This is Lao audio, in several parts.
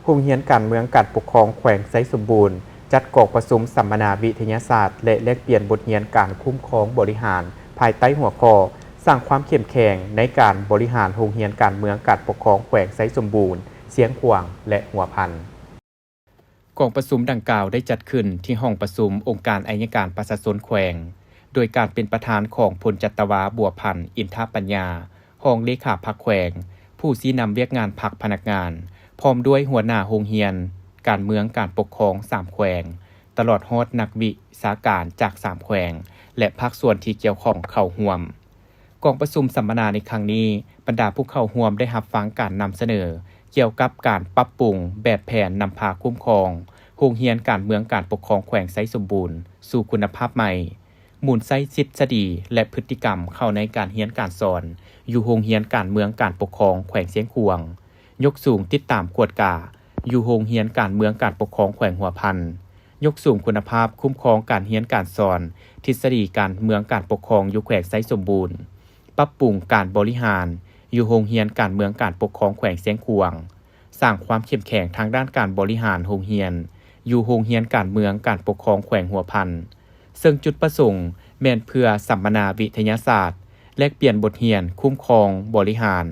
ໂຮງຮຽນການເມືອງການປົກຄອງແຂວງໄຊສົມບູນ ຈັດກອງປະຊຸມສຳມະນາວິທະຍາສາດ ແລະ ແລກປ່ຽນບົດຮຽນການຄຸ້ມຄອງບໍລິຫານ ພາຍໃຕ້ຫົວຂໍ້ ສ້າງຄວາມເຂັ້ມແຂງໃນການບໍລິຫານໂຮງຮຽນການເມືອງການປົກຄອງແຂວງໄຊສົມບູນ, ຊຽງຂວາງ ແລະ ຫົວພັນ. ກອງປະຊຸມດັ່ງກ່າວໄດ້ຈັດຂຶ້ນທີ່ຫ້ອງປະຊຸມອົງການໄອຍະການປະຊາຊົນແຂວງ, ໂດຍການເປັນປະທານຂອງ ພົນຈັດຕະວາ ບົວພັນ ອິນທະປັນຍາ, ຮອງເລຂາພັກແຂວງ, ຜູ້ຊີ້ນຳວຽກງານພັກພະນັກງານ, ພ້ອມດ້ວຍຫົວໜ້າໂຮງຮຽນການເມືອງການປົກຄອງສາມແຂວງ, ຕະຫຼອດຮອດນັກວິຊາການຈາກສາມແຂວງ ແລະ ພາກສ່ວນທີ່ກ່ຽວຂ້ອງເຂົ້າຮ່ວມ. ກອງປະຊຸມສຳມະນາໃນຄັ້ງນີ້, ບັນດາຜູ້ເຂົ້າຮ່ວມໄດ້ຮັບຟັງການນຳສະເໜີກ່ຽວກັບການປັບປຸງແບບແຜນນຳພາຄຸ້ມຄອງໂຮງຮຽນການເມືອງການປົກຄອງແຂວງໄຊສົມບູນສູ່ຄຸນນະພາບໃໝ່, ໝູນໃຊ້ທິດສະດີ ແລະ ພຶດຕິກຳເຂົ້າໃນການຮຽນການສອນຢູ່ໂຮງຮຽນການເມືອງການປົກຄອງແຂວງຊຽງຂວາງ, ຍົກສູງຕິດຕາມກວດກາຢູ່ໂຮງຮຽນການເມືອງການປົກຄອງແຂວງຫົວພັນ, ຍົກສູງຄຸນນະພາບຄຸ້ມຄອງການຮຽນການສອນທິດສະດີການເມືອງການປົກຄອງຢູ່ແຂວງໄຊສົມບູນ, ປັບປຸງການບໍລິຫານຢູ່ໂຮງຮຽນການເມືອງການປົກຄອງແຂວງຊຽງຂວາງ, ສ້າງຄວາມເຂັ້ມແຂງທາງດ້ານການບໍລິຫານໂຮງຮຽນຢູ່ໂຮງຮຽນການເມືອງການປົກຄອງແຂວງຫົວພັນ, ເຊິ່ງຈຸດປະສົງແມ່ນເພື່ອສຳມະນາວິທະຍາສາດ, ແລກປ່ຽນບົດຮຽນຄຸ້ມຄອງບໍລິຫານ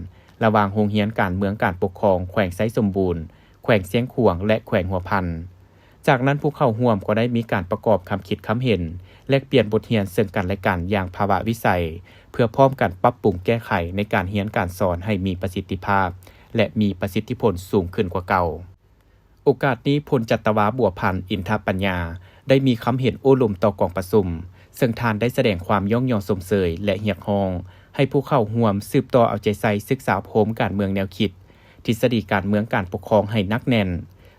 ລະຫວ່າງໂຮງຮຽນການເມືອງການປົກຄອງແຂວງໄຊສົມບູນ, ແຂວງຊຽງຂວາງ ແລະ ແຂວງຫົວພັນ. ຈາກນັ້ນຜູ້ເຂົ້າຮ່ວມກໍໄດ້ມີການປະກອບຄຳຄິດຄຳເຫັນ, ແລກປ່ຽນບົດຮຽນເຊິ່ງກັນແລະກັນຢ່າງພາວະວິໄສ, ເພື່ອພ້ອມກັນປັບປຸງແກ້ໄຂໃນການຮຽນການສອນໃຫ້ມີປະສິດທິພາບ ແລະ ມີປະສິດທິຜົນສູງຂຶ້ນກວ່າເກົ່າ. ໂອກາດນີ້ ພົນຈັດຕະວາ ບົວພັນ ອິນທະປັນຍາ ໄດ້ມີຄຳເຫັນໂອ້ລົມຕໍ່ກອງປະຊຸມ, ເຊິ່ງທ່ານໄດ້ສະແດງຄວາມຍ້ອງຍໍຊົມເຊີຍ ແລະ ຮຽກຮ້ອງໃຫ້ຜູ້ເຂົ້າຮ່ວມສືບຕໍ່ເອົາໃຈໃສ່ສຶກສາອົບຮົມການເມືອງແນວຄິດ, ທິດສະດີການເມືອງການປົກຄອງໃຫ້ໜັກແໜ້ນ,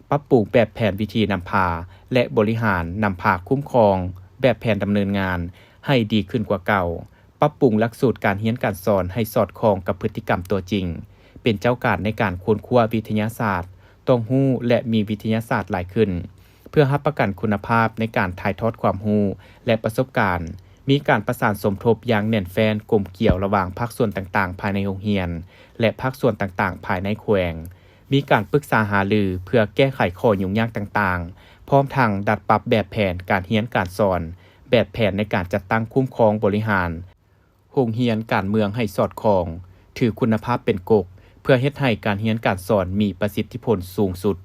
ປັບປຸງແບບແຜນວິທີນຳພາ ແລະ ບໍລິຫານນຳພາຄຸ້ມຄອງແບບແຜນດຳເນີນງານໃຫ້ດີຂຶ້ນກວ່າເກົ່າ, ປັບປຸງຫຼັກສູດການຮຽນການສອນໃຫ້ສອດຄ່ອງກັບພຶດຕິກຳຕົວຈິງ, ເປັນເຈົ້າການໃນການຄົ້ນຄວ້າວິທະຍາສາດ, ຕ້ອງຮູ້ ແລະ ມີວິທະຍາສາດຫຼາຍຂຶ້ນ, ເພື່ອຮັບປະກັນຄຸນນະພາບໃນການຖ່າຍທອດຄວາມຮູ້ ແລະ ປະສົບການ, ມີການປະສານສົມທົບຢ່າງແໜ້ນແຟ້ນກົມກຽວລະຫວ່າງພາກສ່ວນຕ່າງໆພາຍໃນໂຮງຮຽນ ແລະ ພາກສ່ວນຕ່າງໆພາຍໃນແຂວງ, ມີການປຶກສາຫາລືເພື່ອແກ້ໄຂຂໍ້ຫຍຸ້ງຍາກຕ່າງໆ, ພ້ອມທັງດັດປັບແບບແຜນການຮຽນການສອນ, ແບບແຜນໃນການຈັດຕັ້ງຄຸ້ມຄອງບໍລິຫານ ໂຮງຮຽນການເມືອງໃຫ້ສອດຄ່ອງ, ຖືຄຸນນະພາບເປັນກົກ, ເພື່ອເຮັດໃຫ້ການຮຽນການສອນມີປະສິດທິຜົນສູງສຸດ.